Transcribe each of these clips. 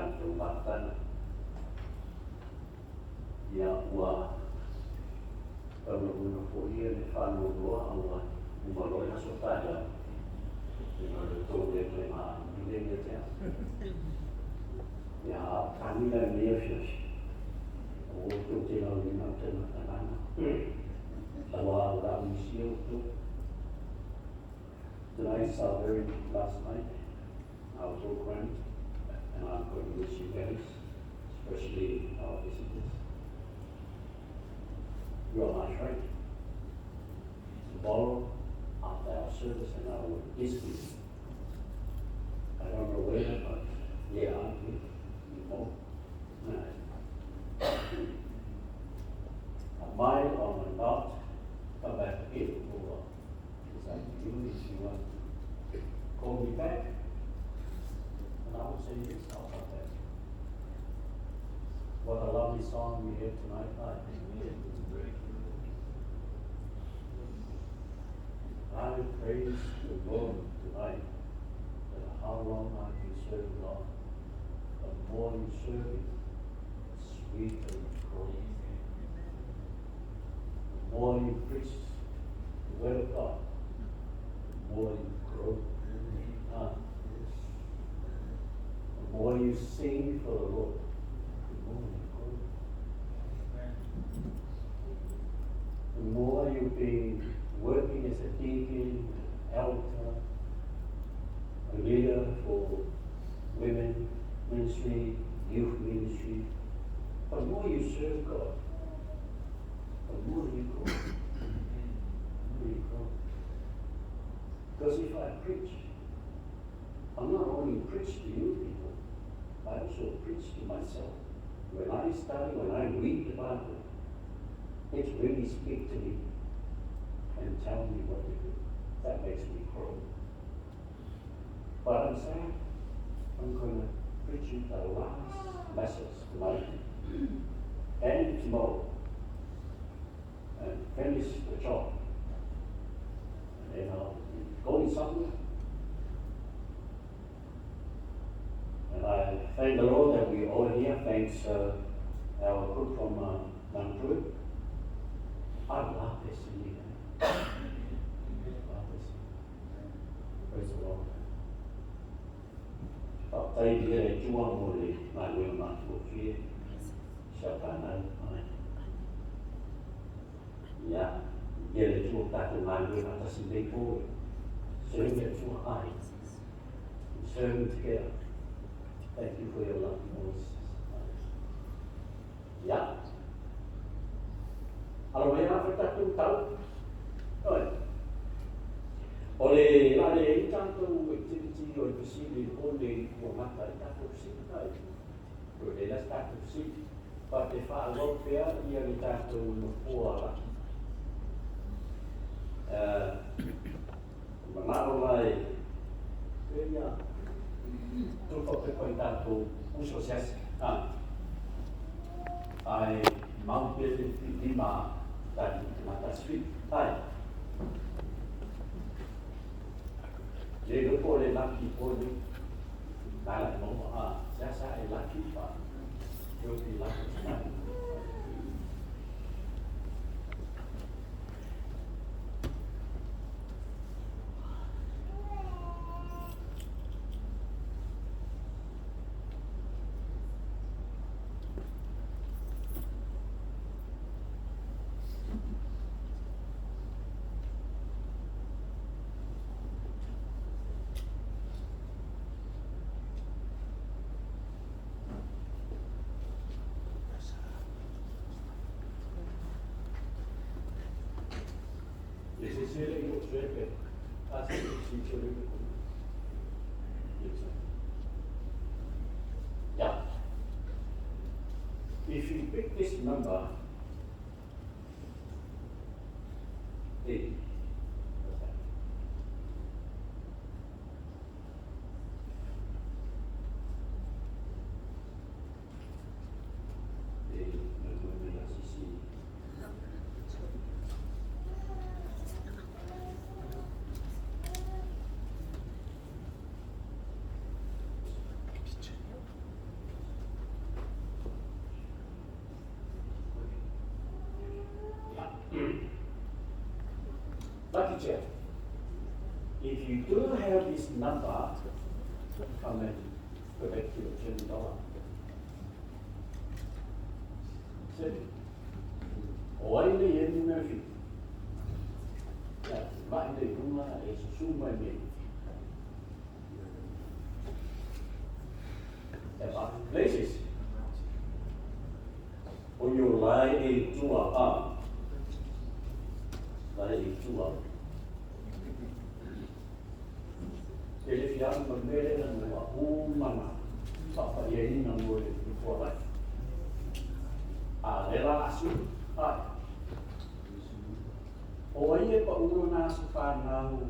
tatou mafutaga. Ia ua taulauina foi ia le faanoanoa a ua uma loa le aso taeao, ona o le tou le toe maamuli lea ia te au. Ia a o tagi la i lenei afiafi, aua tou te lauina ou te matalaga, aua o le a misia outou. Tonight is our very last night, our program, and I'm going to miss you guys, especially our visitors. You are my friend. Tomorrow, after our service and our discipline, I don't know where, but yeah, I'm here. You know. I might or might not come back again. Or it's up to you if you want to call me back. And I will say yes, I'll come back. What a lovely song we had tonight. I praise the Lord tonight that how long I've been serving God. The more you serve Him, the sweeter you grow. The more you preach the Word of God, the more you grow. The more you sing for the Lord, the more you grow. The more you've been working as a deacon, elder, a leader for women ministry, youth ministry, the more you serve God, the more you grow. The more you grow. Because if I preach, I'm not only preach to you people, I also preach to myself. When I study, when I read the Bible, it really speaks to me and tell me what to do. That makes me grow. But I'm saying, I'm going to preach you the last message tonight and tomorrow and finish the job. And then I'll be going somewhere. And I thank the Lord that we all here. Thanks our group from Mount Druitt. I love this singing. I love this singing. Praise the Lord. Faafetai i le Atua mo le galuega matagofie sa fanau ai. Ia, ia le Atua tatou galuega faatasi i lenei po, serve le Atua ai. We serve Him together. Thank you for your lovely voices. Ia. Alo mai la fai tatou tau. Oi. O le a le i tatou activity o le fesili o le ua gata ai tatou fesili ai. O le la tatou fesili. Pa te whaaloa pea ia le tatou nofoa laki. Manao la e pe ia tufa pepa i tatou uso se asi. Ai mau pe le lima tatou tagata sui. Ai. Le lopo le laki po le nala e maua a se asa e laki pa. You'll be lucky tonight. E se sele i o trepe, a se si te le ko. Yeah. If you pick this number, 8, what's that? E, le sisi. Lucky chair. If you do have this number, come and collect your $10. Sete. O ai le e numera 7. Ia, mai le lunga e susu mai nei. E pa, places. O yo lai e tua a. Lai e tua. E le fialu ma mele na mua umana. Papa ia ina mo le fua lai. A le la asu. Ai. O ai e pa ulo na asu whanau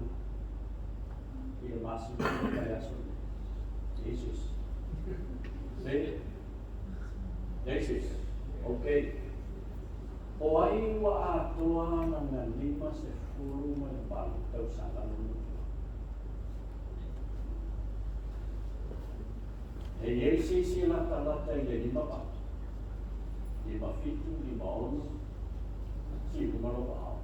i le masu i asu. Jesus. Say it. Jesus. Okay. O ai ua atoa na na 58 tausaga le matua. E iai se isi e latalata i le 58, 57, 56, si luma lou aao.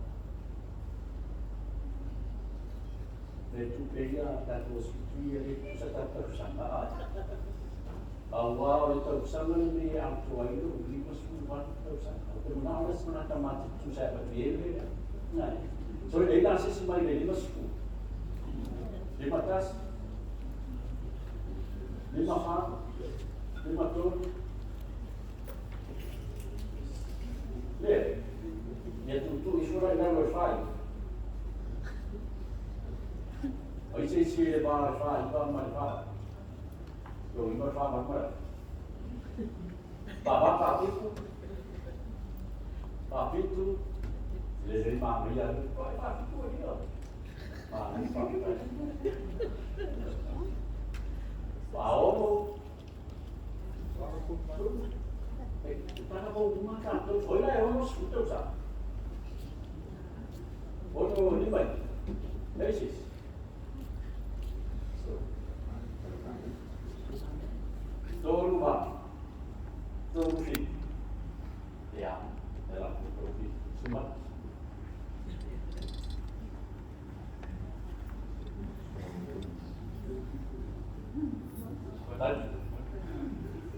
Le tupe ia a tatou asitui e le tusa ta tausaga ai. Auā o le tausaga lenei e atoa ai lou 58 tausaga. O te manao le isi tagata ma te tusa e avatu i ai le mea lea. Nai. So e leai la se isi mai le 50. 51, 54, 53. Lea. Ia tuutuu ifo la i lalo e fai. O isi isi le va le fa iva ma le fa. Lo ima le fa ma le. Pa va pa pitu. Pa pitu. Le le ma me ia. Pa pa pitu e ia. Pa ni pa pa. Pa ono. E tana ko uma ka to. Oi la e ono su tau sa. Ono ni mai. Leisis. Tolu va. Tolu fi. Ia, e la tolu fi. Suma.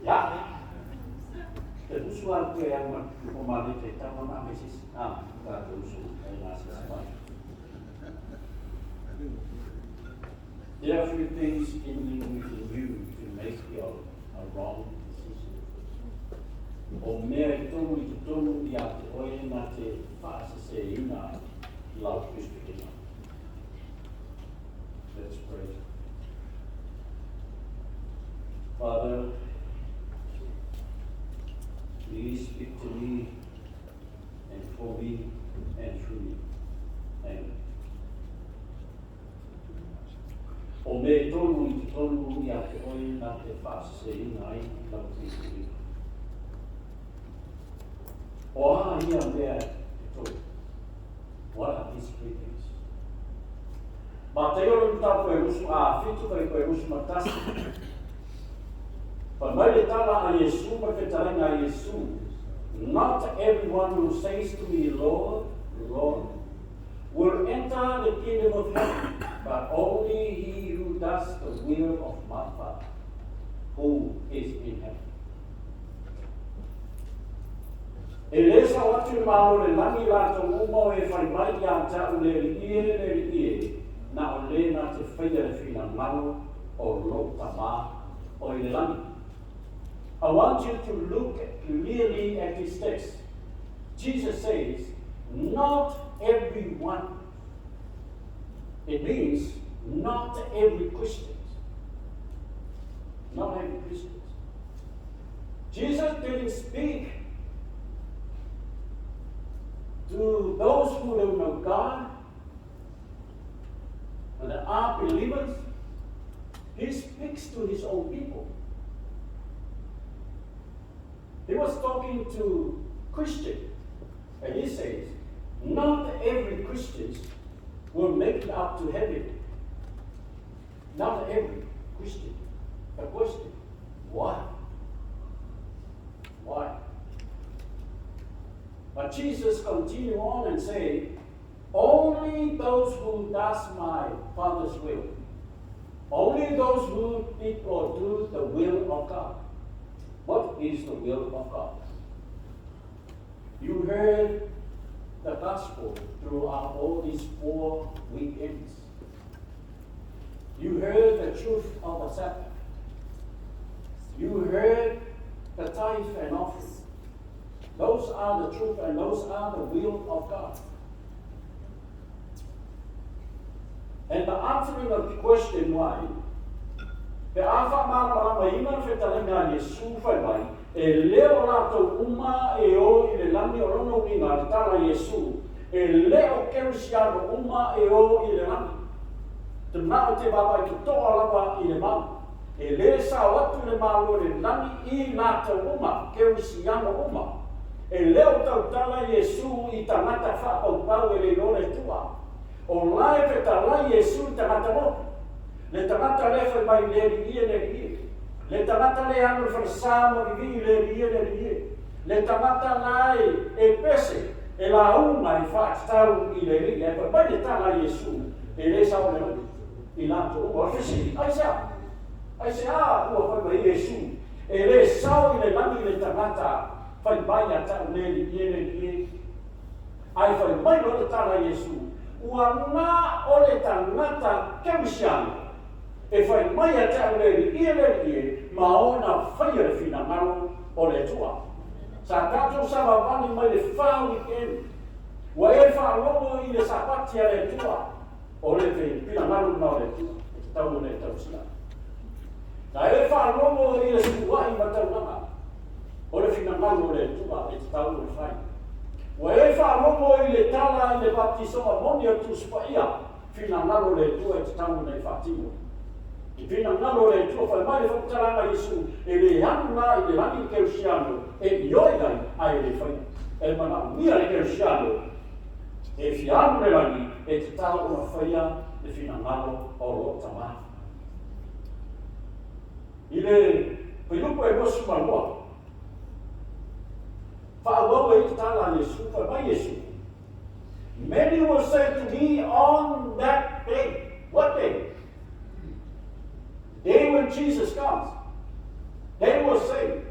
Ia. Te usu atu e au o male te tama na mesis. Ah, ka te usu e nā sisi mai. There are few things in you we can use to make a wrong decision. O mea e tonu i te tonu i a te oe nā te whaaseseina lau Kristo. Let's pray. Father, please speak to me and for me and through me. Amen. O me tonu i te tonu i a te oe nā te whaaseseina ai lau Kristo. O a ia mea e tonu. What are these three things? Ma te oro ni tāpo e rusu a whitu kai koe rusu matasi. Pa mai le tala a Iesu ma whetarenga a Iesu. Not everyone who says to me, Lord, Lord, will enter the kingdom of heaven, but only he who does the will of my Father, who is in heaven. E le sa o atu le malo le langi lātou uma o e whai mai i a tau le li ie le li ie, na o le nā te whaia le whina ngalo o lo tama o i le langi. I want you to look clearly at this text. Jesus says, not everyone. It means not every Christian. Not every Christian. Jesus didn't speak to those who don't know God and are believers. He speaks to his own people. He was talking to Christians, and he says, not every Christian will make it up to heaven. Not every Christian. The question, why? Why? But Jesus continued on and say, only those who does my Father's will, only those who did or do the will of God. What is the will of God? You heard the gospel throughout all these 4 weekends. You heard the truth of the Sabbath. You heard the tithe and offering. Those are the truth and those are the will of God. And the answering of the question why, pe a whaamalamalama ina le whetalenga a Iesu whai mai, e leo rātou uma e o i le lani o lono uiga le tala Iesu, e leo kerisiano uma e o i le lani. Te mnao te baba i te toa lava i le mau. E le sao atu le malo le lani i rātou uma, kerisiano uma. E leo tautala Iesu i tangata whapaupau e le lore tua. O lai fetalai Iesu i tangata moku. Le tangata le whai mai le ri ie le ri ie. Le tangata le anu le whalasā mo vivi le ri ie le ri ie. Le tangata lai e pese e la unga i whaatau i le ri. E whai mai le tala Iesu e le sao le lani. I lātou uma. O le fesili, ai se a? Ai se a ua whai mai Iesu. E le sao i le lani le tangata whai mai a tau le ri ie le ri ie. Ai whai mai lo te tala Iesu. Ua ngā o le tangata kerisiano. E whai mai a tau le ri ie le ri ie, ma ona whai le whinangalo o le tua. Sa tātou sa wawani mai le whā weekend. Ua e whālogo i le sapati a le tua. O le whinangalo na o le tua. E te tau o le tausia. Sa e whālogo i le suai mataunanga. O le whinangalo o le tua e te tau o le whai. Ua e whālogo i le tala i le baptisoa moni o tusupaia. Whinangalo le tua e te tau o nei whātino. I whinangalo le tua whai mai le whakataranga Iesu e le anu ngā i le rangi kerisiano e i oi ai ai le whai. E mana mia le kerisiano e whianu le rangi e te tau o na whaia le whinangalo o lo tama. I le pilupo e mosu malua. Whaawau e te tala Iesu, whai mai Iesu. Many will say to me on that day. What day? The day when Jesus comes. They will say,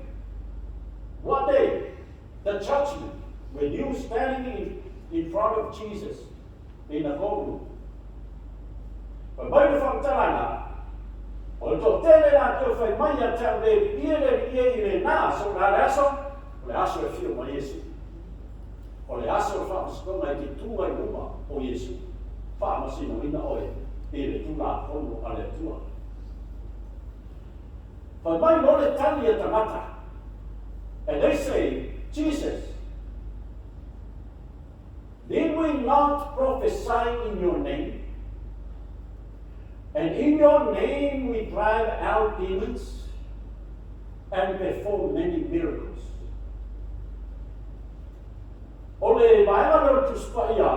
what day? The judgment. When you standing in front of Jesus in the courtroom. But mai le whakataranga, o le tō tele rā tō whai mai a tau le ie le ie i le nā, so rā le aso, o le aso e whio mai Iesu. O le aso e whaamasikona i te tūnga i uma o Iesu. Whaamasina wina oe i le tūrā kono a le atua. Whai mai no le tali a tangata. And they say, Jesus, did we not prophesy in your name? And in your name we drive out demons and perform many miracles. O le vaega leo tusupaia,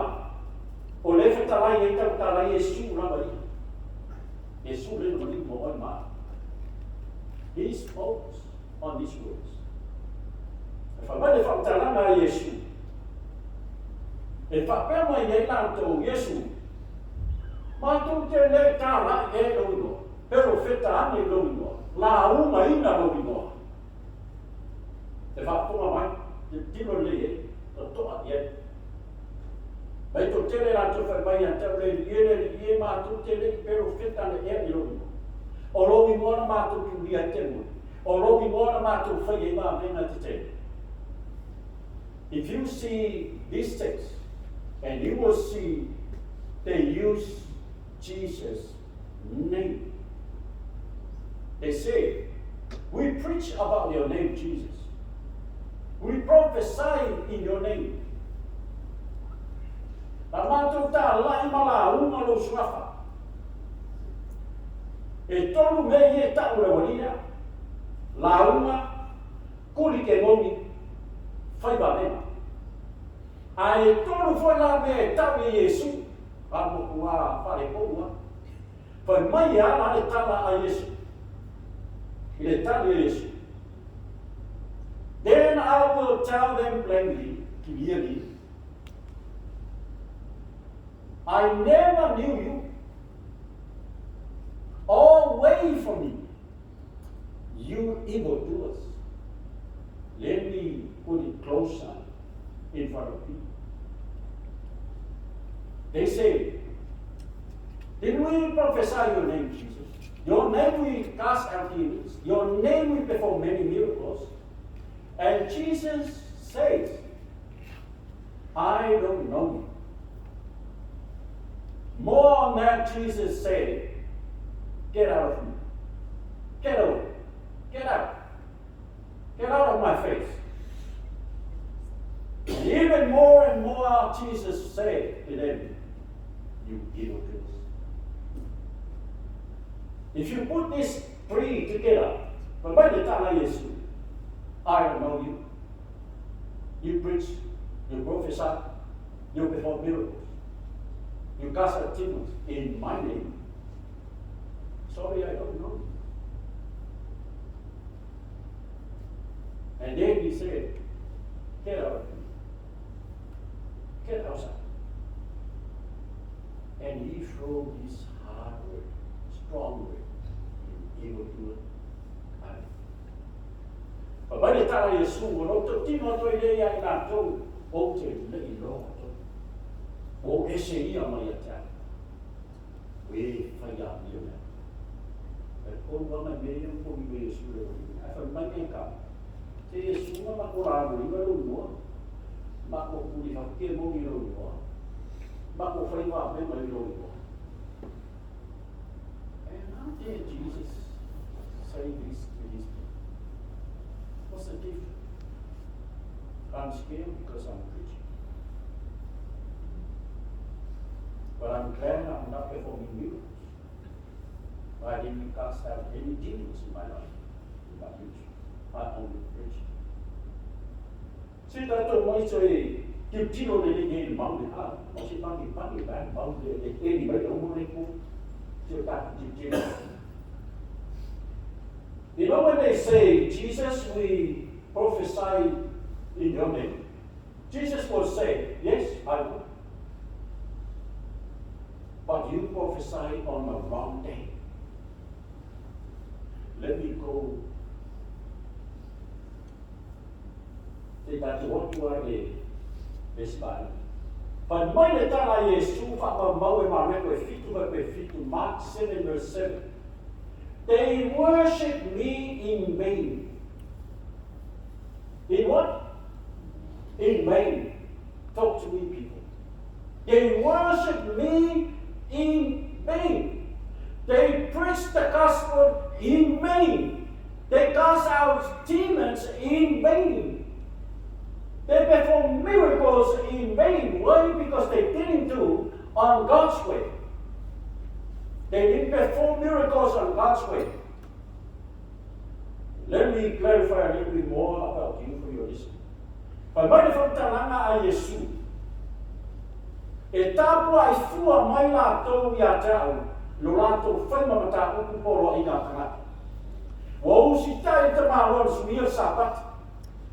o le whatalai e tautalai e su lava ia. E su le mani mo oi mai. He spoke on these words. E whamai le whakatalanga a Iesu. E whapea mai nei lātou Iesu. Mātou te le tāla e lou ingoa. Pero wheta ane lou ingoa. La unga ina lou ingoa. Te whaaponga mai, te tino le e, ta toa i ai. Mai tō tere rātou whai mai a tau le ie le ie mātou te le pero wheta ane ea i lou ingoa. O lou ingoa na mātou ki uri ai te mua. O lou ingoa na mātou whai e mā venga te te. If you see this text, and you will see they use Jesus' name. They say, we preach about your name, Jesus. We prophesy in your name. La mātou tā lai ma la unga lo suafa. E tolu me i e tau le walia, la unga, kuri ke ngongi, whai vavena. A e tolu foi la me e tau e Iesu, a moku a whare koua, whai mai a la le tala a Iesu. I le tali a Iesu. Then I will tell them plainly, clearly, I never knew you. Away from me, you evildoers. Let me put it closer in front of people. They say, didn't we prophesy your name, Jesus? Your name we cast out demons. Your name we perform many miracles. And Jesus says, I don't know you. More on that, Jesus said, get out of me. Get over. Get out. Get out of my face. And even more and more, Jesus said to them, you evildoers. If you put these three together, but by the time Yesu, I don't know you. You preach, you prophesy, you perform miracles. You cast out demons in my name. Sorry, I don't know you. And then he said, get out of me. Get outside. And he threw his hard word, strong word, you evildoer. But by the time Yesu, o to tino to ile ia i lātou, o te le i loa to. O ese ia mai a te ai. E whai a mio mea. E kou wanga me ia mpo i Yesu le o. Ai whai mai ngai ka. Te Yesu nga mako rā mo i waro noa. Mako kuri hake mo i ro noa. Mako whai wā me mai ro noa. And how dare Jesus say this to his people? What's the difference? I'm scared because I'm preaching. But I'm glad I'm not performing miracles. I didn't cast out any demons in my life, in my ministry. I only preach. Si tatou mai se tilotilo lelei nei i le mau le ha, o se pangi pangi ba mau le e e ni mai o le ku. Se ta tilotilo. You know when they say, Jesus, we prophesy in your name. Jesus will say, yes, I will. But you prophesy on the wrong day. Let me go. Te tātou atu ai le Espana. Whai mai le tala Yesu whapamau e Mareko e fitu mai pe fitu, Mark 7 verse 7. They worship me in vain. In what? In vain. Talk to me, people. They worship me in vain. They preach the gospel in vain. They cast out demons in vain. They perform miracles in vain. Why? Because they didn't do on God's way. They didn't perform miracles on God's way. Let me clarify a little bit more about you for your listening. Pai mai le whakatalanga a Yesu. E tāpua i fua mai lātou i a te au, lo lātou whaima ma tā uku poroa i ngā tangata. Ua usi tai te māloa suia sapati.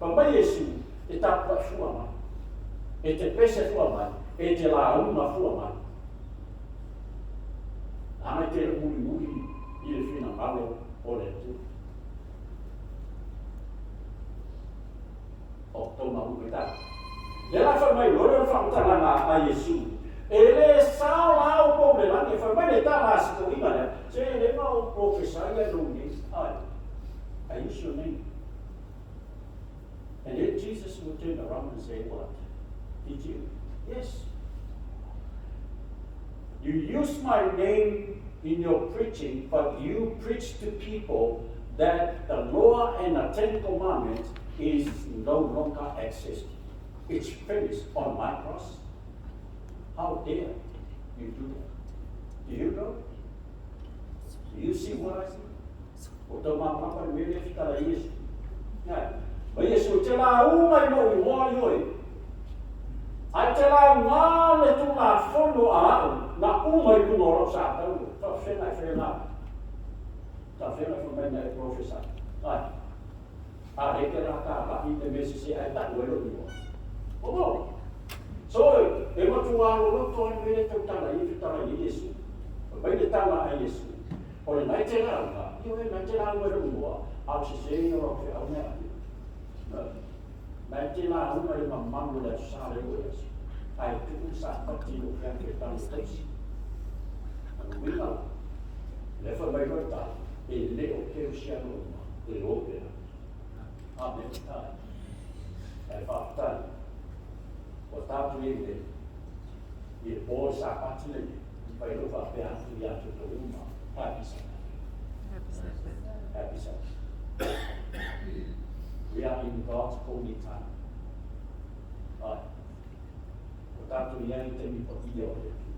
Pai mai Yesu, e tāpua i fua mai. E te pese fua mai, e te lāunga fua mai. Ana te muri muri i le whina ngalo o le tu. O tō mahu me tā. Le la whai mai lore o whakatalanga a Yesu. E le sao lao pou le langi, whai mai le tā la si ko inga lea. Se le mau profesai ai lo nei. Ai. I use your name. And then Jesus would turn around and say, what? Did you? Yes. You use my name in your preaching, but you preach to people that the law and the Ten Commandments is no longer exist. It's finished on my cross. How dare you do that? Do you know? Do you see what I see? O tō māpapa me le whitara Yesu. Ngai. Ma Yesu, te la unga i no i hoa i oi. Ai te la ngā le tū ngā whono a au, nā unga i lunga o rau sa tau, ta whenga i whenga. Ta whenga i whenga i profesa. Ai. A reke rā kā la i te mesi se ai taku e lo i hoa. O So, e matua loloto ai me le tautala i fetala i Iesu. O mai le tala a Iesu. O le nai te lauga, i o e nai te lauga e mua, a o se se ina rau fe au mea. Nai te lauga le mamalu le aso sa le o Iesu. Ai tuku sa pati o fea ke tanu taisi. Ana uiga la, le fa mai roi tala, e le o keusiano uma, e o pera. Amen. Ai whaatai. Ua tātou i le i e pō sa pati le pai lo whaapea atu i atu tō uma. Happy Sabbath. Happy Sabbath. Happy Sabbath. We are in God's holy time. Ai. Ua tātou i ai te mi pa ia o le atu.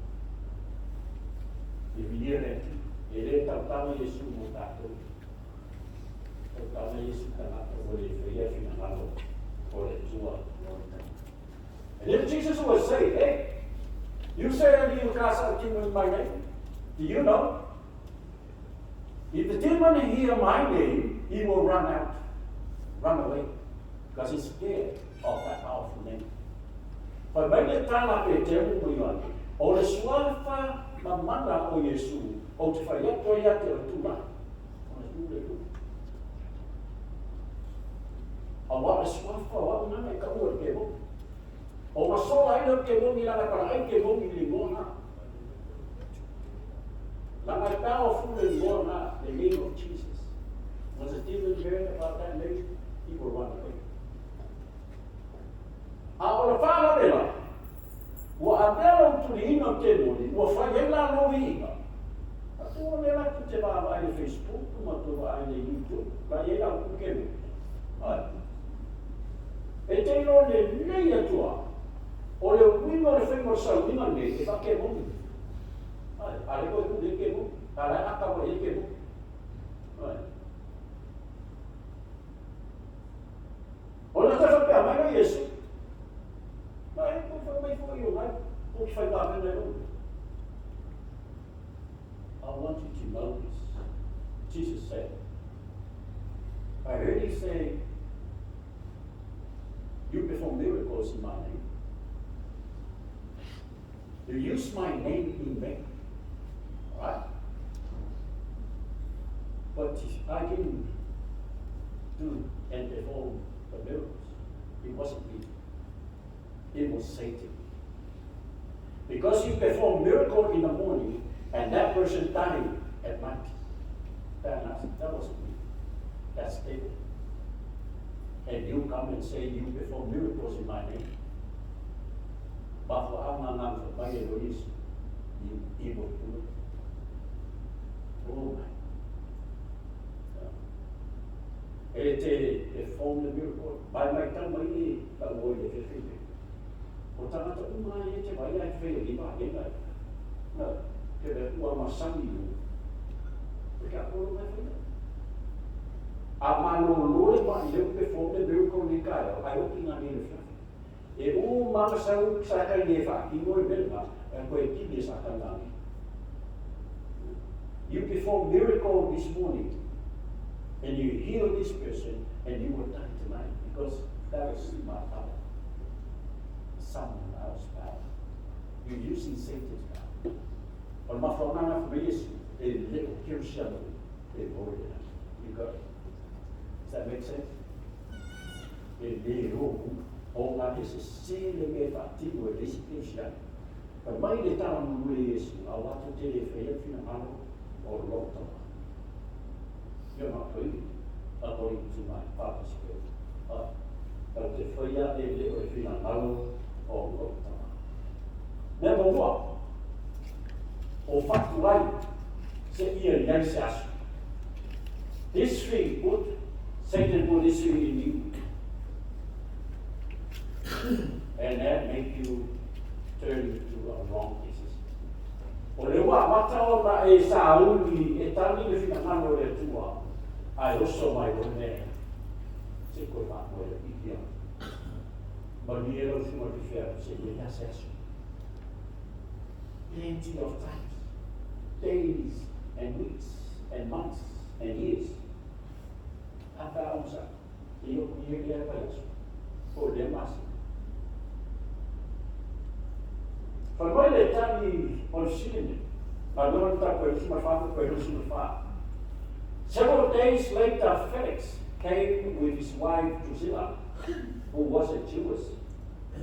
I vilia le atu. E le tautala Iesu mo tātou. Tautala Iesu tangata o le whaia whingangalo o le tua. And if Jesus would say, hey, you say that you cast out demon in my name. Do you know? If the demon hear my name, he will run out, run away, because he's scared of that powerful name. Fai mai le tala pe te mu mo ioane, o le suafa mamana o Iesu, o te whai atu ia te o tū la. O le tū le tū. A wa le suafa o au nana i ka ua le ke mo. O masola ai le ke mo ni lana para ai ke mo ni le ngona. Lana powerful le ngona, the name of Jesus. Once the demon heard about that name, he will run away. A o le whāla le la, ua a mea lau tuli ina o te moni, ua whai e la lo ina. A tua le la ku te vaa ai le Facebook, ma tua ai le YouTube, la e la ku ke mo. Ai. E te ilo le nei atua, o le uiga o le whainga o le sauiga nei, e whake moni. Ai, a le koe ku le ke moni, a le aka wa e ke moni. Ai. O le te whapea mai no Iesu. Mai, ko whai mai fo i o ngai, ko ki whai wāpena i I want you to know this. Jesus said, I heard you say, you perform miracles in my name. You use my name in vain. All right? But I didn't do and perform the miracles. It wasn't me. It was Satan. Because you perform miracle in the morning and that person died at night. That wasn't me. That's David. And you come and say you perform miracles in my name. But for for my you evil doer. Oh my. E te perform the miracle. Mai mai tau mai e ka oi le whiwhi. O tangata uma e te vai ai whea i wā e ngai. No, te le ua masangi u. E ka polo mai whaia. A mano lore mai leu perform the miracle ni kai au, ai oki ngā ni le whiwhi. E u mana sau sa kai le wha, ki ngoi mele e koe ki le sa kai ngā ni. You perform miracle this morning, and you heal this person, and you will die tonight, because that is my power. Someone else's power. You're using Satan's power. O le mafuangana for Yesu, e le o Kirishano, e more You got it? Does that make sense? E le ro, o ngā e se se le me whaatino e lesi Kirishano. Pai mai le tala mulu e Yesu, a watu te le whaia whina ngalo o lota. You're not doing it according to my Father's will. Tau te whaia e le o e whina ngalo o lota. Mea mua, o whatu ai se ia iai se aso. This thing put, Satan put this thing in you. And that make you turn to a wrong decision. O le ua mata o na e sa uni e tani le whina ngalo le tua, ai oso mai o ne, se koe wha koe le pipia. Ma ni e lau sunga te whia, se ia ia se aso. Plenty of times, days and weeks and months and years. A pā onsa, te io ku ia lea pai aso, o le masi. Fai mai le tali o le fesili lenei, Galuega a le Mataupu 24 24. Several days later, Felix came with his wife Drusilla, who was a Jewess.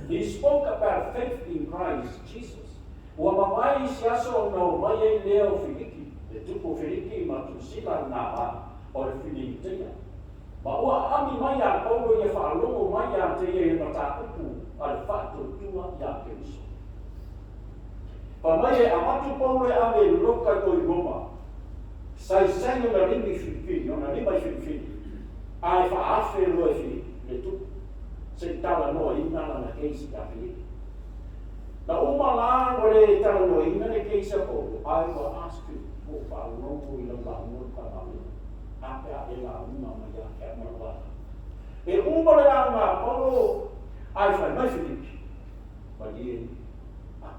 He spoke about faith in Christ Jesus. Ua mavae isi aso ona oo mai ai lea o Filiki, le tupu o Filiki ma Drusilla nā va o le Filiteia. Ma ua aami mai iā Paulo ia faalogo mai iā te ia i le mataupu a le faatuatua iā Keriso. Fai mai e avatu Paulo e ave i loka i o i Roma, saisai ona lima i filifili, ona lima i filifili, a e faaafe loa e Filipi le tupu, se i talanoaina lana case ia Filipi. Na uma la ua le talanoaina le case a Paulo, ae ua ask Filipi, ua ou faalogo i lau lauga o le Matagaluega, a pe a e lauga mai ia te au ma lou ata. E uma le lauga a Paulo, ae fai mai Filipi, Malie a,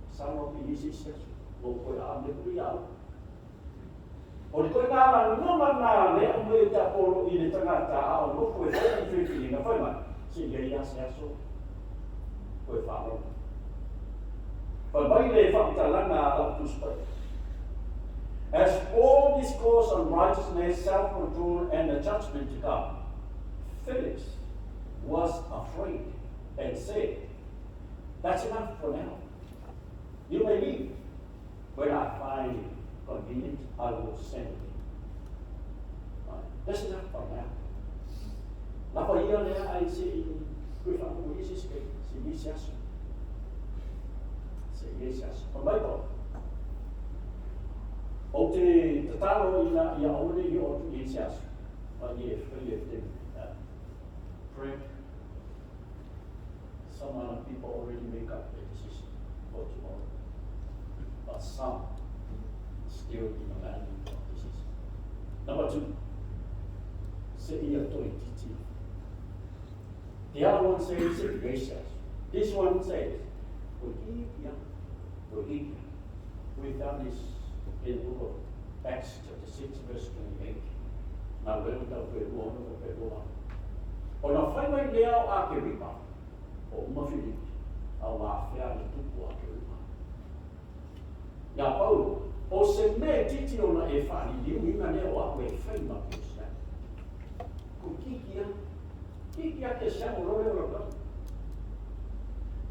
masalo pe i ai se isi aso, ua ou toe aami atu ia au. O le ituaiga lagona lena lea e aumai e Tiapolo i le tagata a o nofo e fai lana filifiliga, fai mai, se i ai lava se aso toe faalogo. Fai mai le faamatalaga a lau Tusi Paia. As Paul discoursed on righteousness, self-control and the judgment to come, Felix was afraid and said, That's enough for now. You may leave. When I find it convenient, I will send you. Right. That's enough for now. Lava ia lea ai se i toe faamoe i se isi se i se aso. Se i se aso. Fai mai Paul, Ou te tatalo ina ia aua ne i oo atu i ai se aso, ma ia e faia i le taimi. Friend, some other people already make up their decision for tomorrow, but some still in the valley of decision. Number two, se ia toeitiiti. The other one says, se i ai se aso. This one says, toeitiiti lava, toeitiiti lava. We found this in the book of Acts chapter 6 verse 28. Galuega tau toe 26 toe 28. Ona fai mai lea o Akeripa, o uma Filipi, a ua afea le tupu o Akeripa. Iā Paulo, o se mea itiiti ona e faaliliuina lea o a'u e fai ma Kerisiano. Ko kiki a, kiki a Kerisiano loa lea o lau tama.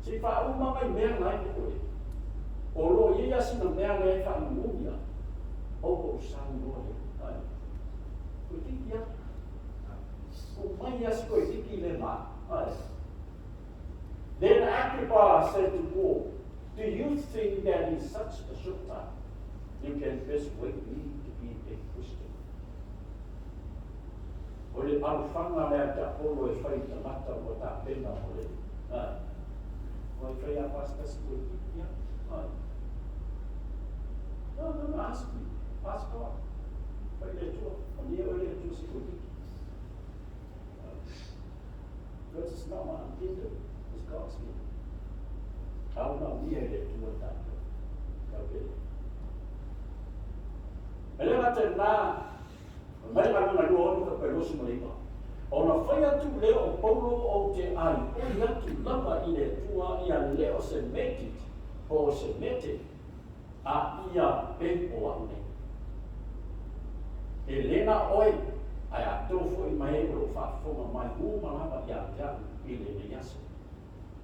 Se i faauma mai mea la e popoe. O lo o i ai a sina mea lea e faamumu ia, o ko ou sau loa lea. Ai. Ko kiki a. Ko mai a si koe kiki le ma. Ai. Then Agrippa said to Paul, Do you think that in such a short time you can persuade me to be a Christian? O le alofaga lea a Tiapolo e fai i tagata ua tapena mo le, ae, ua e fai a pasitasi koe i ia, ae. No, no, no, ask me, ask God. Fai le Atua, malie oe le Atua se koe kiki. Because it's not my kingdom, it's God's kingdom. Au na mia i le Atua tātou. Kau pele. E le gata i lena, mai le galuega 26 ka 29. Ona fai atu lea o Paulo ou te ai oi atu lava i le Atua ia le o se metit po o se mete a ia pe o a'u nei. E le na o oe, ae a tou foi ma e o lo o faafofoga mai uma lava ia te a'u i lenei aso.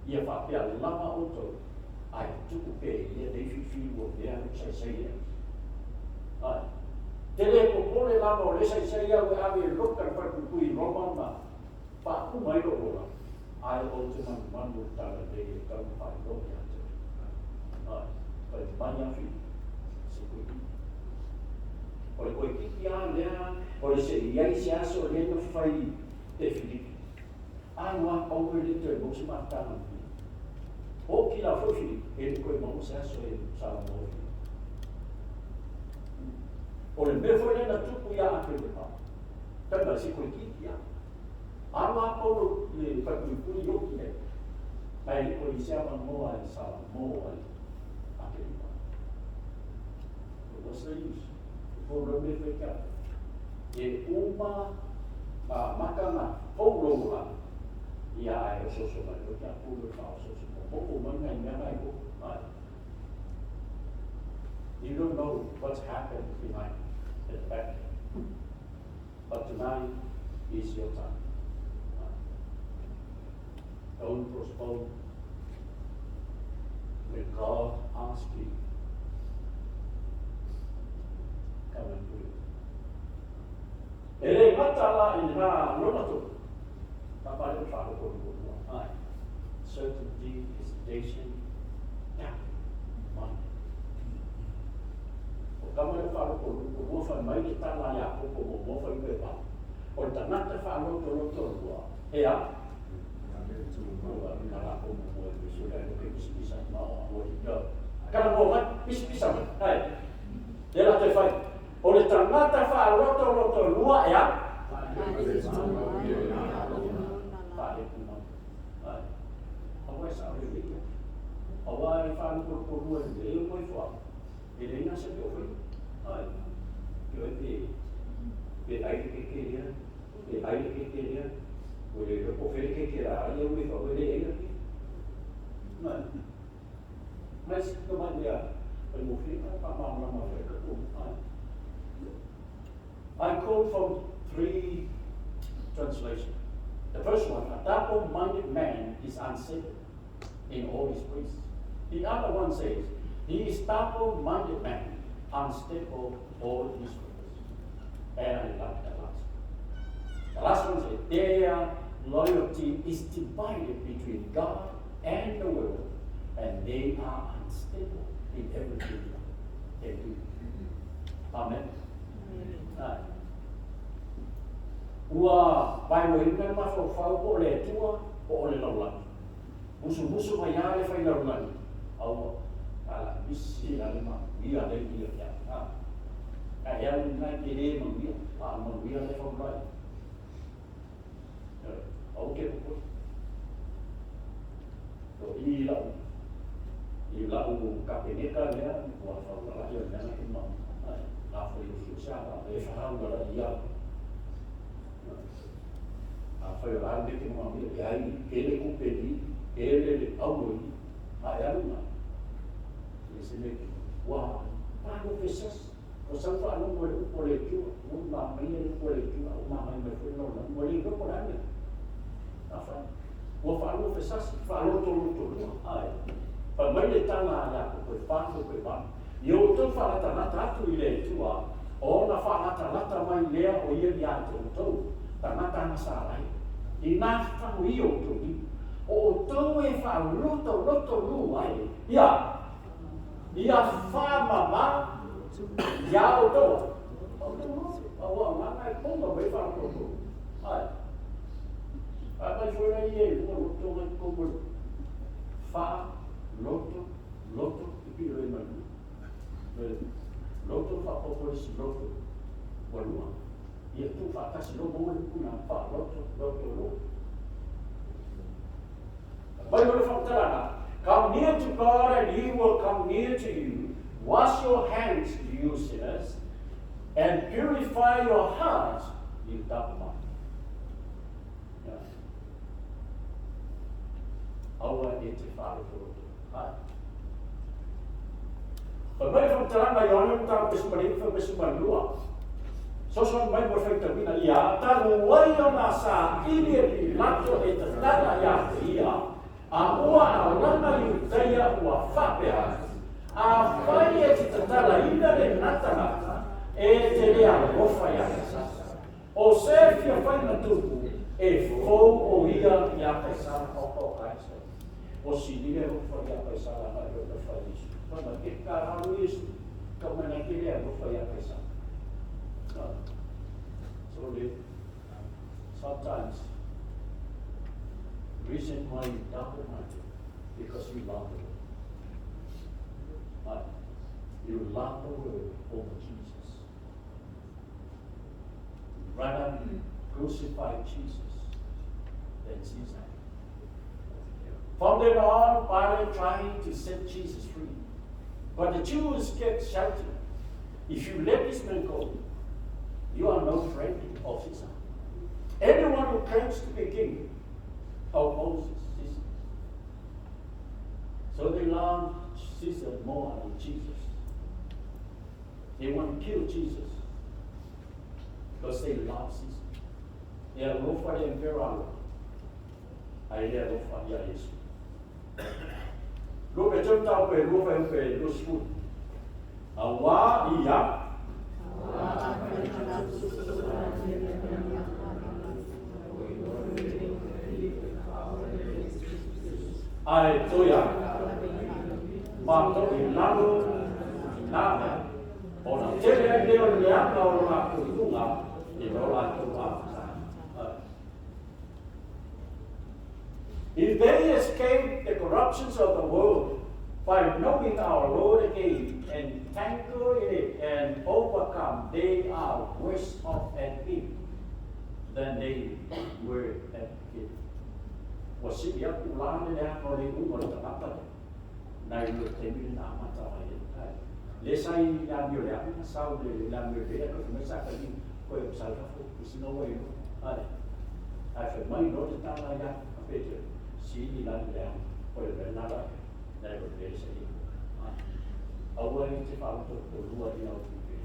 Ia faapea lava outou, ae tuku pea i lenei filifili ua mea lou saisai ea. Ae, te le popole lava o le saisai au e ave e loka le falepuipui i Roma ma faauma ai lou ola, ae ou te manumanu o le talalelei e tau na faailoa ia te oe. Ae, fai mai a Filipi, se koe kiki. O le koe kiki a lea, o le se i ai se aso lea na fai e Filipi. Ai ua pau e le toe mau se mafutaga ma mea. O ki la foi Filipi, e le toe maua se aso e Salomo o Filipi. O le mea foi lea na tupu ia Akeripa, fai mai se koe kiki a. Alu a Paulo i le falepuipui i oki ai, ae le o i se avanoa e Salomo ai Akeripa. But what's the use? E fou mea fai ke atu. E uma ngā makanga fou lou la, ia ae ososo mai koe kia pulu e whaososo mo moko mai ngai mea ngai ho. Ai. You don't know what's happened behind at the back. But tonight is your time. Don't postpone. When God asks you, come and do it. E le gata la i lena lona tolu, kapa le whaalopoluolua. Ai. Certainty, hesitation, doubt, mind. O kama le whaalopoluolua whai mai le tala ia kopo mo mo whai pe pa. O le tagata faalotolotolua, e a? O le tagata faalotolotolua e a? Faaletumau. Ai. Aua e sao le ia. Aua e faalopolopolua i le e moe foa. E le ina se pe o whai. Ai. Io e pe pe ai le keke lea, pe ai le keke lea, o le o fe le keke la ai e ue fa o le e la ke. Mai. Mai si ka mai lea, pa mo fi pa ma ma ma fe ka tu. Ai. I quote from 3 translations. The first one, a double-minded man is unstable in all his ways. The other one says, he is double-minded man, unstable all his ways. And I like the last one. The last one says, their loyalty is divided between God and the world, and they are unstable in everything they do. Amen. Amen. Ua vaeloeina le mafaufau po o le Atua po o le lalolagi. Musumusu mai lava le fai lalolagi, a ua ala misi la le manuia le ia ia. Ha. Ka e alu nai ke le manuia, a manuia le faulai. Au ke popo. To i lau, i lau kapeneta lea, ua faulala ia mea na ke mau. Ai, a foi o fiu sa, e fahaulala ia. A whai o rāu me te mua mea, e ai, e le kupe ni, e le le aulo i, a e alu ngā. E se me, ua, pālo fesas, o sau wha alongo le upo le tua, ua mā mai le upo le tua, ua mā mai mai fwe no la, ua le loko la mea. A whai, ua wha alo fesas, wha alo tolu tolu, ai. Wha mai le tanga a ia ko koe whāngo koe whāngo. I o tau wha lata lata atu i le tua, o na wha lata lata mai lea o ia ia te o tau. Tagata na sa lai. I nā whango i o tō o tau e wha loto loto lu ai. Ia, ia wha mama, ia o tau. O tau, o ngā ngai ponga mai wha loto. Ai. Ai mai whera i e, ua loto ngai kongo. Wha, loto, loto, i piro e manu. Loto wha popolisi loto. Ua lua. Ia tu whaatasi lo mo le puna wha loto, loto, loto. Mai o le whakataranga, come near to God and he will come near to you. Wash your hands, you sinners, and purify your hearts, you double-minded. Yeah. Aua e te whaalotoloto. Hai. Pai mai le whakataranga, Ioane o tāu pesumari, pesumari. Sosoan mai mo whaitawina ia, talu ai o nā sā ili e Pilato e tatala ia te ia, a ua a langa i utaia ua whapea, a whai e te tatala ina le natangata, e te lea lofa ia Kaisara. O se fia whai na tupu, e fou o ia ia Kaisara o o Kaisara. O si nile lofa ia Kaisara na e o whai Isu. Whana ke ka haru Isu, ka mana ke lea lofa ia Kaisara. So sometimes reason why you double-minded because you love the Lord. Right? You love the word over Jesus. Rather crucify Jesus than Caesar. From then on, Pilate tried to set Jesus free. But the Jews kept shouting, if you let this man go, you are no friend of Caesar. Anyone who claims to be king opposes Caesar. So they loved Caesar more than Jesus. They want to kill Jesus because they love Jesus. E alofa le emperor alofa. Ae le alofa ia Iesu. Lupe tau tau pe lua fai upe lua sefulu. Auā ia. Ae toi a. Matou i lalo i nā mea. Ona tele ai lea o le leaga o lo latou iuga i lo latou amataga. If they escape the corruptions of the world by knowing our Lord again and tangle in it and overcome, they are worse off at it than they were at beginning. Ua sili atu la le leaga o le iuga o le tagata lea, nai lo le taimi lena amata mai ai. Le sa i le amio leaga, sau le amio lea, koe fai mai sa kali, koe o sau fafo, isi no way no. Ai, ai fai mai no te tala ia a Peter, sili la le leaga, o le mea nala, nai o le sa i. Ai, aua i te whaauto o lua i au pipe.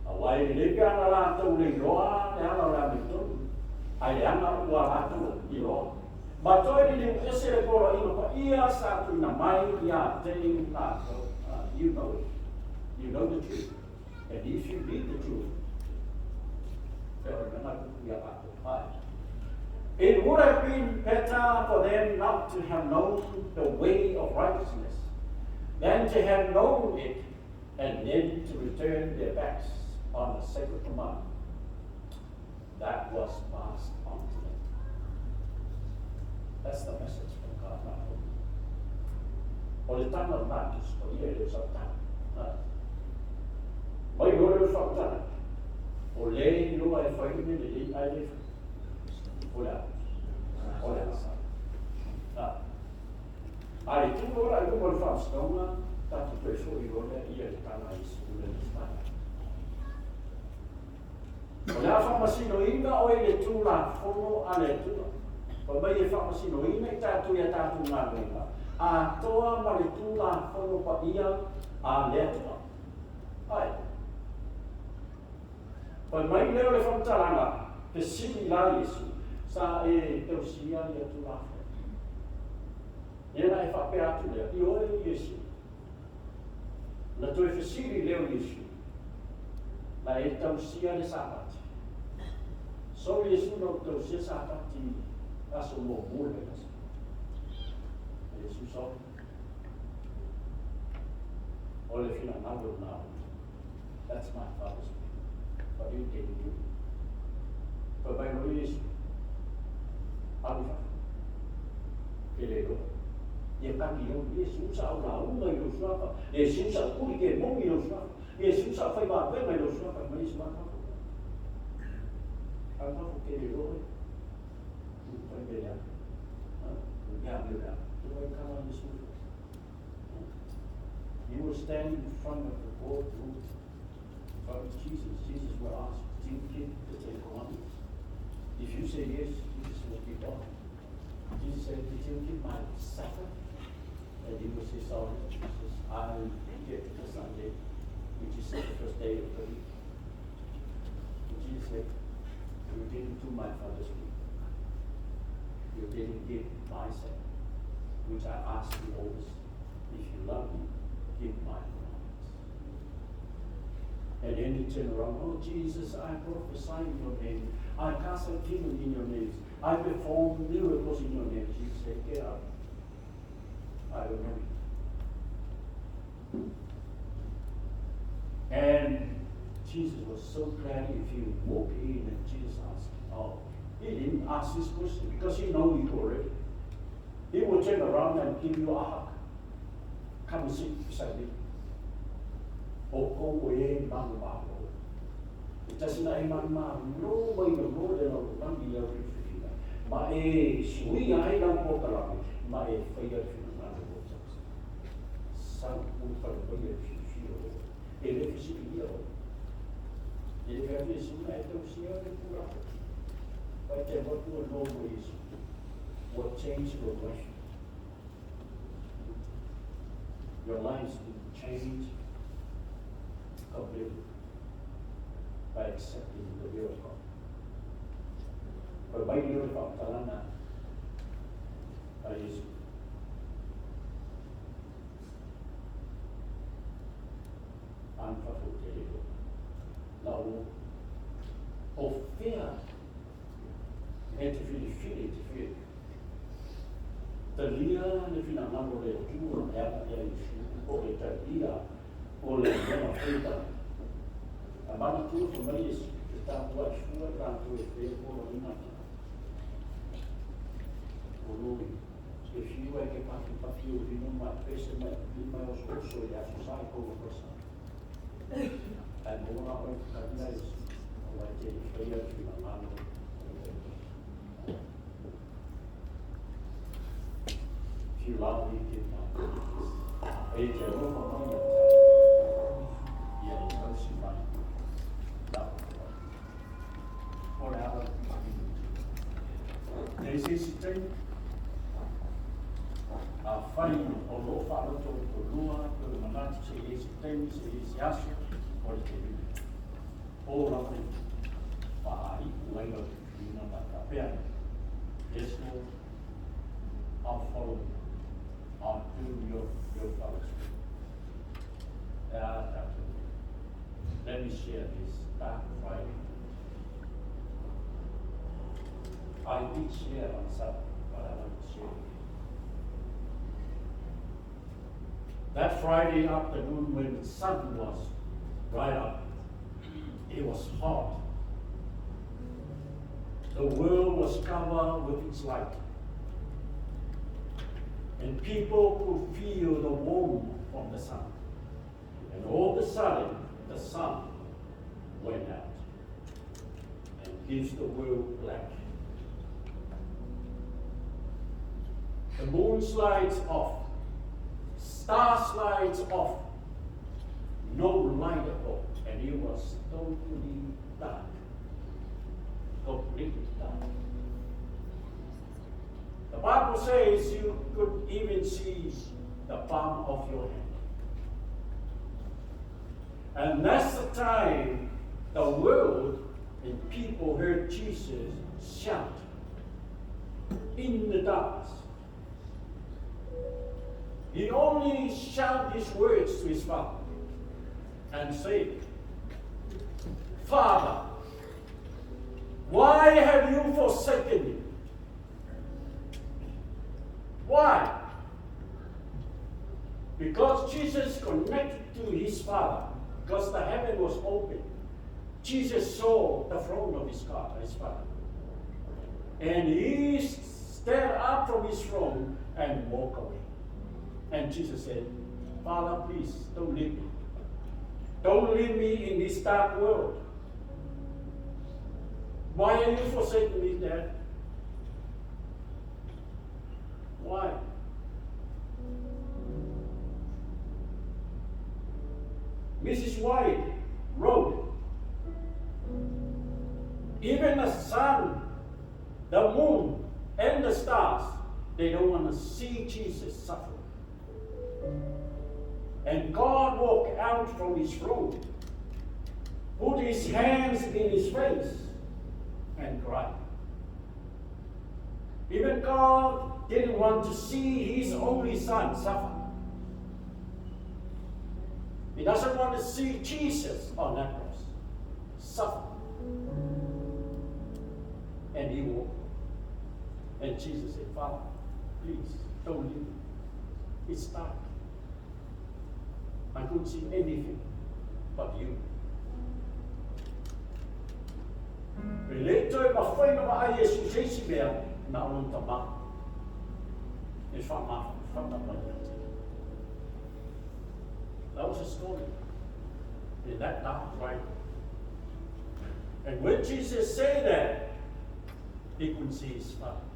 Aua e le pe ana lātou le iloa le ala o le amiotonu, ai le aga ua latou iloa. Ma toe liliu ese le poloaiga paia sa tuuina mai ia te latou. You know it. You know the truth. And if you need the truth, it would have been better for them not to have known the way of righteousness than to have known it and then to return their backs on the sacred command that was passed on to them. That's the message from God, not from me. O le tanga o Matus, o ia e le o sa tanga. Mai o le whautana. O le iloa e whai le le ai le o le o le asa. Ai tu ora i luma o le whaastonga, tātou toe fo i lona ia le tanga i sukule le stana. O le a whaamasinoina o i le tūlafono a le Atua. Pa mai e whaamasinoina i tātou ia tātou ngā A toa ma le tūlafono pa ia a le Atua. Ai. Pa mai leo le whamtalanga, te sili la Iesu, sa e tausia ia tūlafono. Ia na e whapea atu lea, i oe Iesu. Na toe fesili leo Iesu, na e tausia le Sapati. So Iesu na tausia Sapati aso mo mo le aso. Iesu so. O le finangalo na. That's my Father's will. But you didn't do it. But mai no Iesu. Alu fa. Ke le loa. Ia kaki au Iesu sa au la unga i lo suafa. Iesu sa kuri ke mongi i lo suafa. Iesu sa whai wā mai lo suafa. Mai Iesu alu fafo. Alu fafo ke le loa. Pai me lea. Ia me lea. Tu wai kama Iesu. You will stand in front of the courtroom, in front of Jesus. Jesus will ask, do you keep the Ten Commandments? If you say yes, Jesus will keep on. Jesus said, did you keep my Sabbath? And he will say, sorry, Jesus, I kept the Sunday, which is the first day of the week. And Jesus said, you didn't do my Father's will. You didn't give my Sabbath, which I asked you always. If you love me, give my commandments. And then he turned around, oh Jesus, I prophesy in your name. I cast out demons in your name. I perform miracles in your name. Jesus said, get out. I don't know you. And Jesus was so glad if you walk in and Jesus asked, oh, he didn't ask this question because he knows you already. He will turn around and give you a hug. Come and sit beside me. O kou o e manu malo. E tasi na e manu malo mai na mo le lau langi lau whiwhiringa. Ma e sui ai lau pōkalame, ma e whaia le whinangalo o tasi. Sau u whare mai e whiwhi o. E le whisiri ia o. E le whiwhi e suna e tausia le pūraho. Pai te watu o no mo Yesu. What changed your life? Your life's been changed. Completely. By accepting the will of God. Fai mai lea o le faamatalaga a Iesu. An fafo te le la o o fea e te filifili te fia. Talia le finagalo o le Atua e ala ia Iesu po o le talia o le lona faita. A manatua fai mai Iesu, e tapuai fua i latou e faia poloaiga na. O lo e fiu ai ke pafi pafi o vino ma pese ma lima e oso oso i le aso sa i kou kosa. Ae maua la oe talia Iesu, aua e te le i faia le finagalo o le Atua. If you love me, keep my commandments. E te alofa mai ia te au, ia e tausi mai lau poloaiga. O le ala o le Leai se isi taimi, afai o lo o faalotolotolua lou manatu se i ai se taimi, se i ai se aso, o le taimi lenei. O lava le faaiu ai lau filifiliga ma faapea, Yes, Lord, I'll follow you. I'll do your Father's will. E a tatou. Let me share this Dark Friday. I did share on Saturday, but I want to share again. That Friday afternoon when the sun was right up, it was hot. The world was covered with its light. And people could feel the warmth from the sun. And all of a sudden, the sun went out and gives the world black. The moon slides off, star slides off, no light at all, and it was totally dark, completely dark. The Bible says you could even see the palm of your hand. And that's the time the world and people heard Jesus shout in the darkness. He only shouted these words to his Father and said, Father, why have you forsaken me? Why? Because Jesus connected to his Father, because the heaven was open. Jesus saw the throne of his God, his Father. And he stood up from his throne and walked away. And Jesus said, Father, please don't leave me. Don't leave me in this dark world. Why are you forsaking me, Dad? Why? Mrs. White wrote, even the sun, the moon, and the stars, they don't want to see Jesus suffer. And God walked out from his throne, put his hands in his face, and cried. Even God didn't want to see his only son suffer. He doesn't want to see Jesus on that cross suffer. And he walked. And Jesus said, Father, please don't leave me. It's dark. I couldn't see anything but you. E le toe mafai ona vaai Iesu i se isi mea na o lona Tama e faamafanafana mai ia te ia. That was a story in that dark Friday. And when Jesus said that, he couldn't see his Father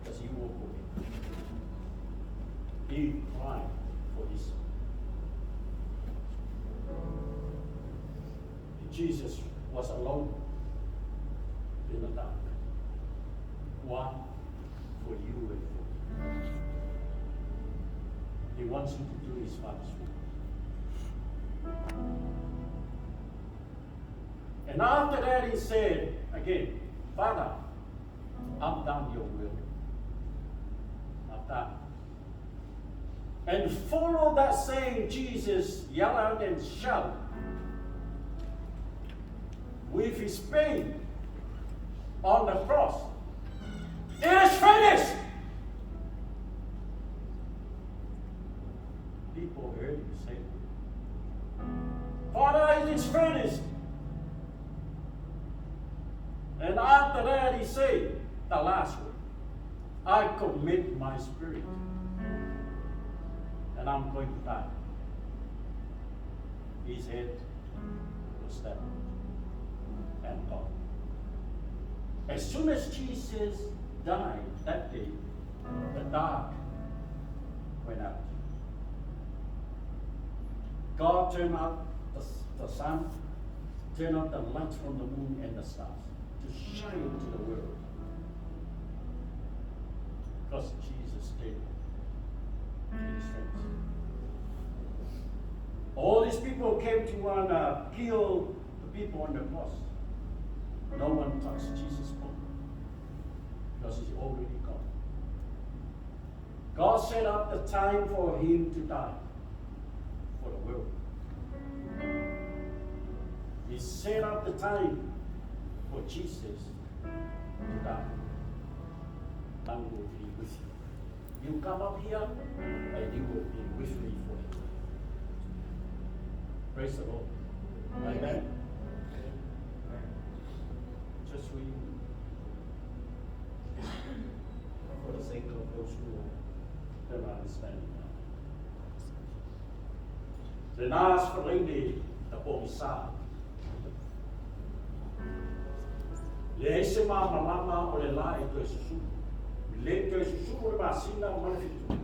because he walked away. He cried for his son. Jesus was alone in the dark. Why? For you and for me. He wants you to do his Father's will. And after that he said again, Father, I've done your will. I've done. And follow that saying, Jesus yelled out and shouted with his pain on the cross. It is finished! People heard him say, Father, it is finished. And after that he said, the last word, I commit my spirit. And I'm going to die. His head was stabbed and gone. As soon as Jesus died that day, the dark went out. God turned out the sun, turned out the light from the moon and the stars to shine into the world. Because Jesus did. It is finished. All these people came to want to kill the people on the cross. No one touched Jesus' bone because he's already gone. God set up the time for him to die for the world. He set up the time for Jesus to die. I will be with you. You come up here and you will be with me forever. Praise the Lord. Amen. Just for you. For the sake of those who don't understand it now. The last for lady, the pogisa. Le ese ma malama o le la e toe susu. Le toe susu o le masina o mana fitu.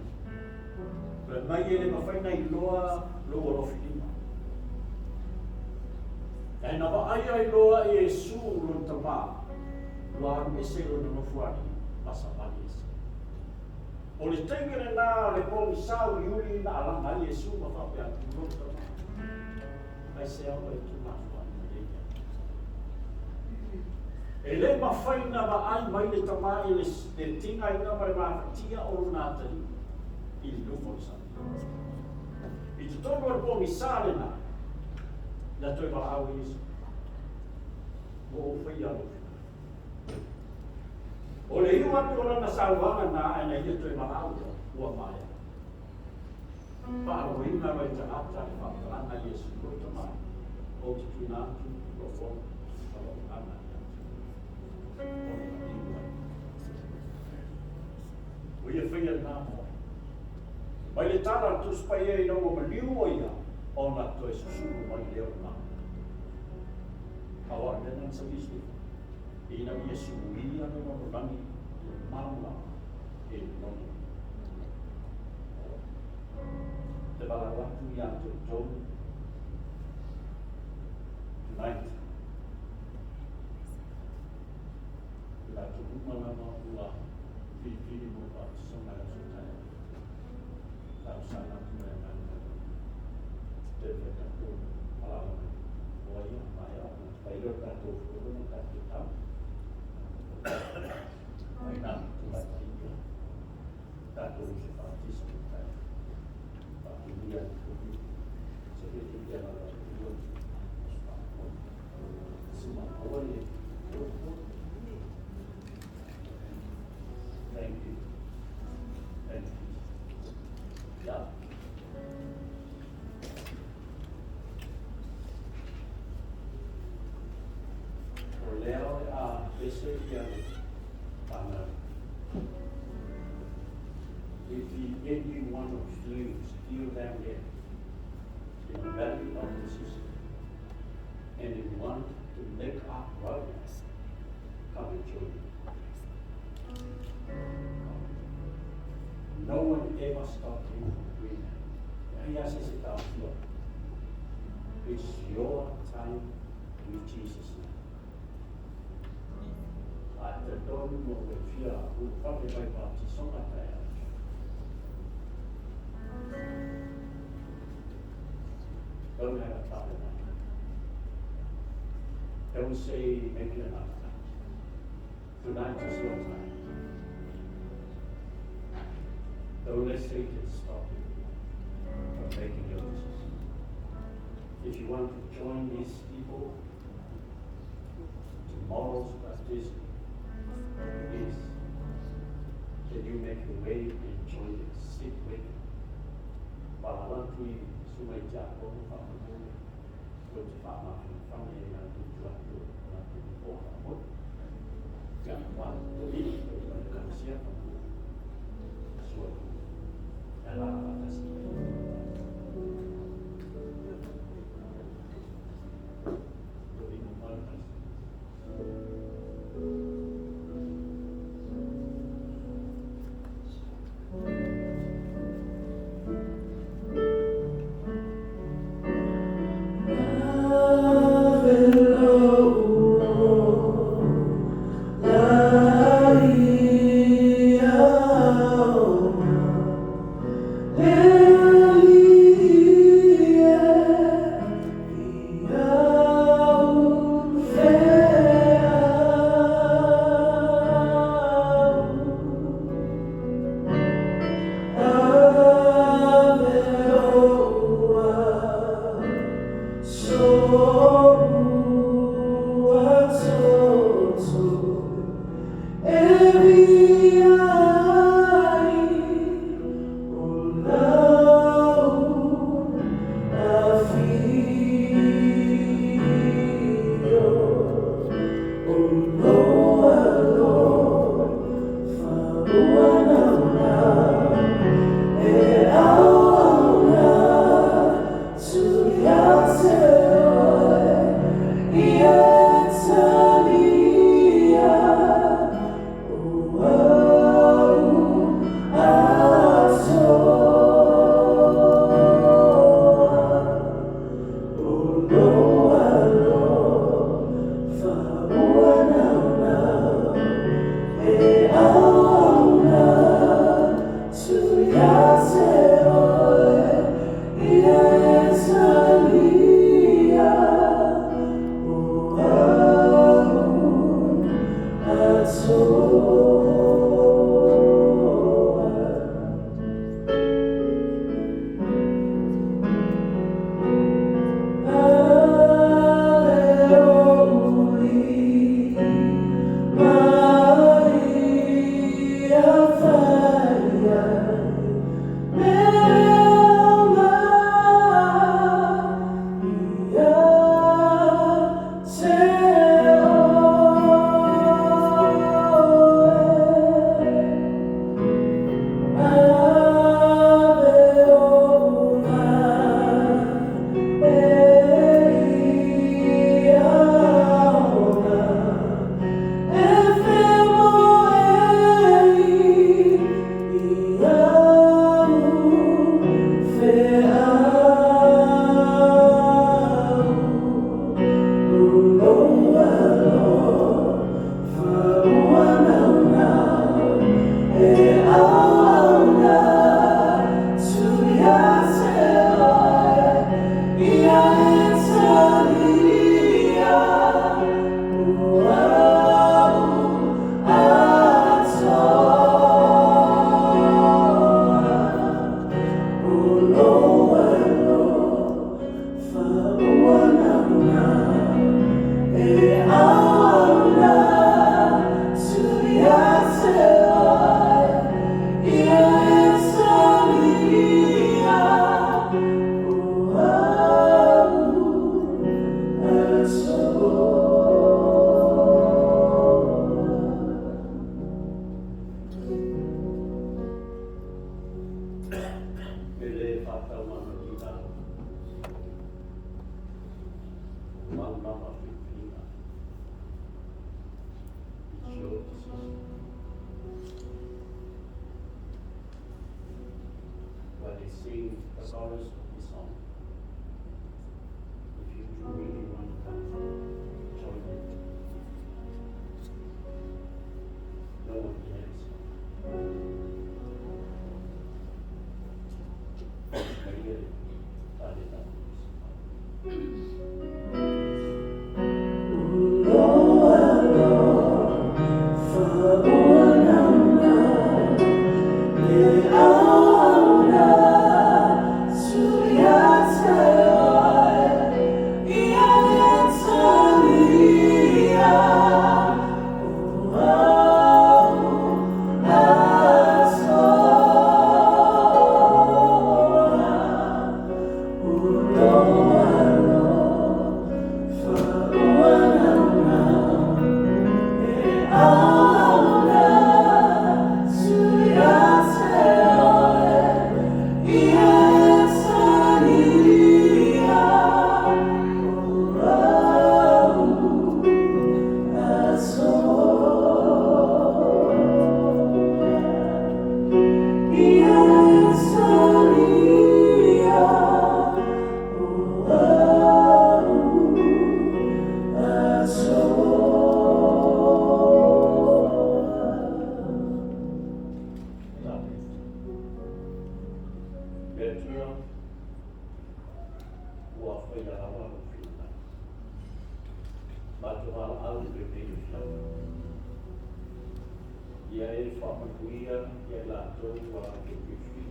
Pe mai e le mawhaina i loa lo o lofilima. E na wa ai ai loa i e su lo tama. Ua alu ese lo na nofuani, masa mali ese. O le taimi le nā le pogisa o iuli na alanga ai e su ma whapea atu lo tama. Ai se au e tu mafuani ma le ia. E le mawhaina wa ai mai le tama i le tinga ina ma le mafatia o luna atari i le nofo le sa. I te tonu o le pogisa le nā, na toe wala au i Yesu. Mo o whaia lo whina. O le iu atu o lana sauanga nā e na ia toe wala au ua maea. Paalo inga roi tangata le whakatalanga Yesu lo tama o te tuna atu lo fono alo ana ia. O le iu ai. O ia whaia nā moe. Mai le tala tuspai e ina ua maliu o ia o na toe susuru mai leo nā. Awa lena sa misli. Ina ia suia no no rangi malamala e nono. Te wala watu ia te tolu. Tonight. La te umalama ua whiriwhiri mo pa te songa e so taia. La o sana tu mea ngā ngā. Te mea tātou malama mai. O ia, mai au, na te pairo tātou whakona tātou tau. Mai nā, te mai ia. Tātou se whātisa mo taia. Whātunia te kohi. Se te te te rara te ua. Sima, awa e. Thank you. Thank you. Yeah. O leo a pese ia whanau. If any one of you still down there in the valley of decision and you want to make up right now, come and join me. No one ever stopped him from doing that. He has his down here. It's your time with Jesus now. A te tonu mo e whia u whake mai baptisonga tae au. Don't have a trouble. Don't say maybe another time. Tonight is your time. Don't let Satan stop you from making your decision. If you want to join these people, tomorrow's baptism is that you make your way and join them, sit with them. Palalantui sumai jako fa ko te fa ma fa me na tu tu tu na tu o ka mo ya wa to i to ka sia fa so ala fa ta si to i mo pa ta. Sing the chorus of this song. If you really want to come, join it. No one can answer. Ia e whaamanuia ia latou ua latou filifili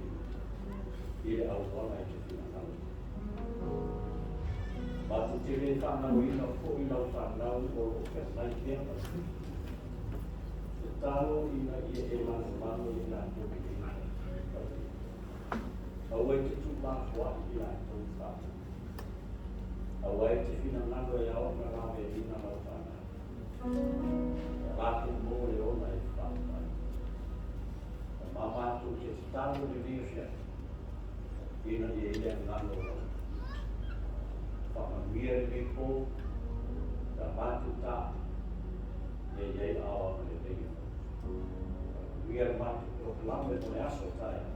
i le auala e te finagalo. Matou te le faagaloina foi lau fanau o lo o feagai pea ma le tatalo ina ia e lagolago i latou i lenei taimi. Aua e te tuulafoai i latou faamanu. Aua e te finagalo e ao ona laveaiina lau fanau. Ia latou mo le ola e faafetai. Ma matou te tatalo lenei afiafi ina ia i le agaga o lau. Faamanuia lenei po, pe a matou ta, ia i ai aao agalelei o lau. Faamanuia le matou polokalame mo le aso taeao.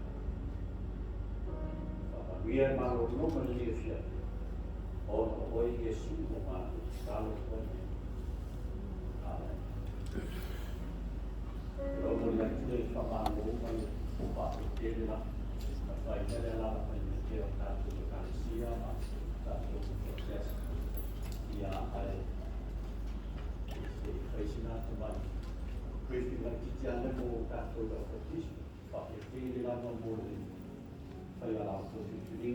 Faamanuia le malologa lenei afiafi, ona o oe Iesu ua matou tatalo atu ai nei. Amen. E momoli atu le faamalo ma le faafetai la na fai le alaala mai le o tatou ekalesia ma tatou process ia ae se i fai sina tamai briefing laitiiti lava mo tatou le au faitisi. Faafetai lava mo le fai ala o filifiliga.